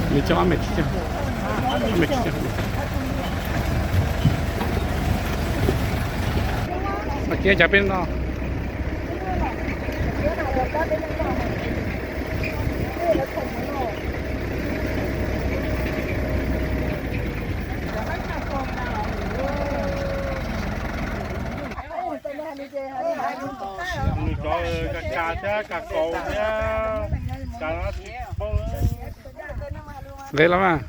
Nws cog ob me tsis cog, ob me tsis cog. Mas kiag cas peb no. Nws cov ka ka thiab ka kaus thiab ka tsis poob. Nqe los mas.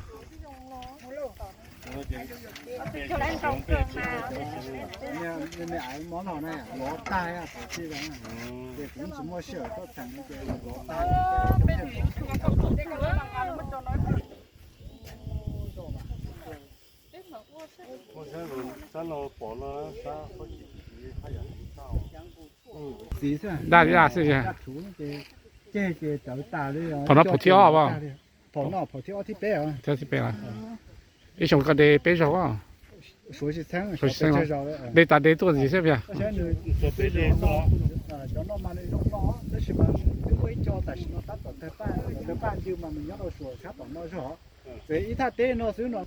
Txiv xwb, daj daj xwb. Thaum no phaum thib ob as? Thib ob thib peb. Ib xyoo koj de peb zaug. Suav tsis txheeb, de tas de tuaj ntxiv xwb yog. Cov no mas nws zoo no, tab sis mas twb muaj ib co tam sim no tab tom tawg paj, tawg paj ncw mas nws nyob rau suav sab tom no zog. Txawm ib thaj teb no xwb no.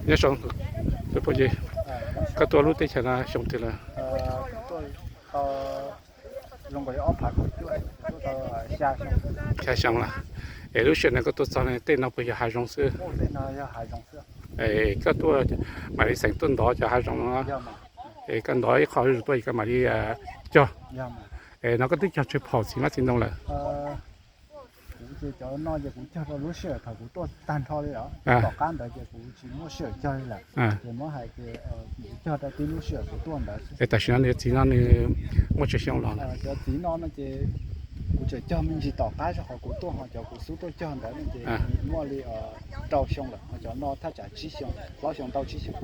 Nyob zoo, koj tuaj lub teb chaws no xyoo twg lawm? Xya xyoo lawm. Es lub sij hawm no koj tuaj txog tej no puas yog hav zoov xwb? Es koj tuaj mam li xeem tuaj ntov cov hav zoov no, es koj ntov ib qho zuj zus tuaj es koj mam li cog. Es no koj twb cog tsawg phaum txiv hmab txiv ntoo lawm? Kuv ces cov no ces kuv cog rau lub sij hawm thaum kuv tuaj tag nrho li os. Tom qab ntawd ces kuv tsis muaj sij hawm cog li lawm. Ces muab hais tias kuv cog rau tib lub sij hawm kuv tuaj ntawd xwb. Es tam sim no nws cov txiv no nws muaj tsawg xyoo los? Cov txiv no no ces kuv tseem cog me ntsis tom qab rau qhov kuv tuaj, ho cov kuv xub tuaj cog ntawd no ces muaj li rau xyoo lawm, ho cov no thaj tsam tsib xyoo, plaub xyoo ntau tsib xyoo.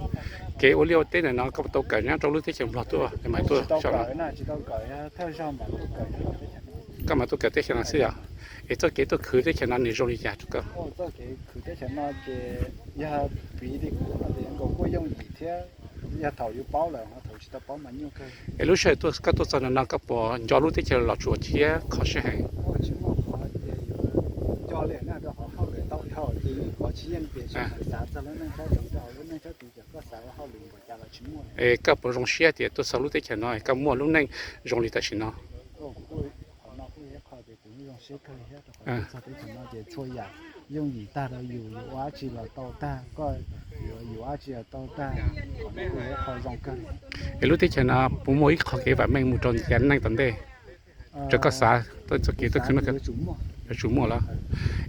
Kev ua liaj ua teb ntawm no koj tau kawm nyob rau lub teb chaws Nplog tuaj mas tuaj tsis tau kawm na, tsis tau kawm, thawj zaug mas tuaj kawm. Koj mas tuaj kawm teb chaws no xwb yom? Es txoj kev tuaj khwv teb chaws no nws zoo li cas rau koj? Txoj kev khwv teb chaws no ces yog piv li kuv no ces nkaus kuj yooj yim thiab, yog thaum yus paub lawm, thaum tsis tau paub mas nyuaj kawg. Es lub sij hawm koj tuaj txog no no koj puas nco lub teb chaws Los Tsuas thiab kho siab heev? Tsis muaj qhov tias yuav nco li na, rau qhov hauj lwm ntau dhau ces yeej kho tsis yeej ces xav txog lub neej sab tid, rau qhov lub neej sab tid ces koj xav ua hauj lwm npaum cas los tsis muaj. Es koj puas zoo siab tias tuaj txog lub teb chaws no koj muaj lub neej zoo li tam sim no? Qhov no kuj yog qhov tias kuv zoo siab kawg thiab, rau qhov tuaj txog teb chaws no ces txhua yam yooj yim tag rau yus, yus ua dab tsi los tau tag, koj yuav yus ua dab tsi los tau tag, qhov no kuj yog qhov zoo kawg. Es lub teb chaws no puas muaj ib qho kev vam meej mus rau cov neej tom ntej? Rau koj xav txoj kev tuaj khwv no yuav tsum muaj los?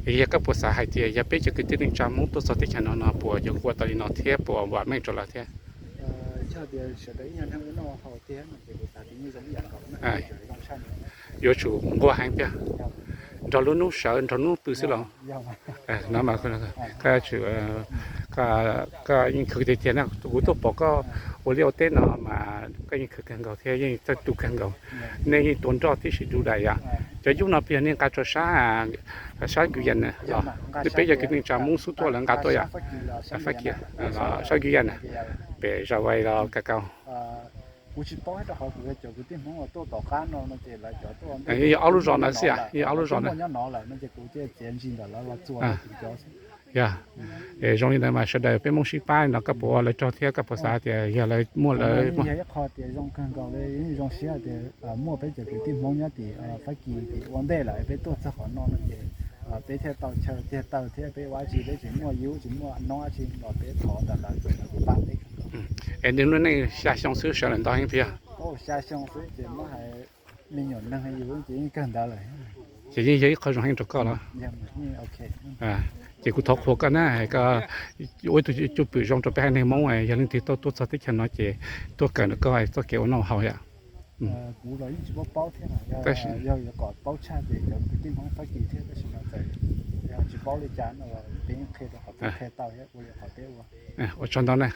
Es yog koj puas xav hais tias yog peb cov kwv tij neej tsa Hmoob tuaj txog teb chaws no no puas yuav nquag tau li no thiab puas vam meej rau lawv thiab? Yog tias sawv daws ib nyuag neeg ua noj ua haus tiag no ces kuv xav tias yeej zoo ib yam nkaus na, yuav tsum nquag heev thiab. Nrog lub hnub sawv nrog lub hnub pw xwb los? No mas koj yeej khwv tiag tiag na, kuv tuaj pom koj ua liaj ua teb no mas koj yeej khwv kawg nkaus thiab yeej txawj tu kawg nkaus. Nej yeej tua nroj tib si du dais yom. Cov yub no puas yog nej nqa rau sab, sab Guyana los? Twb peb yog kwv tij neej tsa Hmoob xub tuaj lawv nqa tuaj yom. Fab Kis, sab Guyana, pem Zas Vais los Kas Kaus. Kuv tsis paub thiab rau qhov kuv yog cov kwv tij Hmoob uas tuaj tom qab no no ces lawv cov tuaj, yog ob lub zos ntawd xwb yom, yog ob lub zos ntawd nyob no lawm no ces kuv thiaj txiav ntsig ntawm lawv los txuas rau kuv cov xwb. Yog, zoo li ntawd mas sawv daws peb Hmoob sib pab no koj puas ua lawv tsaug thiab koj puas xav tias yog lawv muaj lawv muaj? Yog ib qho tias zoo kawg nkaus li, zoo siab tias muaj peb cov kwv tij Hmoob nyob tim Fab Kis tim ua ntej lawm peb tuaj txog qhov no no ces peb thiaj tau chaw tiag taw thiab peb ua dab tsi peb tsis muaj yub tsis muaj noob dab tsi los peb thov ntawm lawv ces lawv kuj pab peb. Es nws lub neej xya xyoo xwb sawv daws nto heev thiab? Xya xyoo xwb ces muab hais me nyuam neeg yus ces yeej kawg ntawd lawm. Ces yeej yog ib qho zoo heev rau koj los? Ces kuv thov qhuas koj na, ua ib tug cwj pwm zoo rau peb haiv neeg Hmoob, yog leej twg tuaj tuaj txog teb chaws no ces tuaj kawm ntawm koj txoj kev ua noj ua haus yom. Kuv los yeej tsis paub paub thiab, yog yuav kom paub tshaj ces cov kwv tij Hmoob Fab Kis thiab, tab sis mas txawm yog tsis paub li cas no los peb yeej qhia rau qhov peb qhia tau thiab ua li qhov peb ua. Ua tsaug ntau na.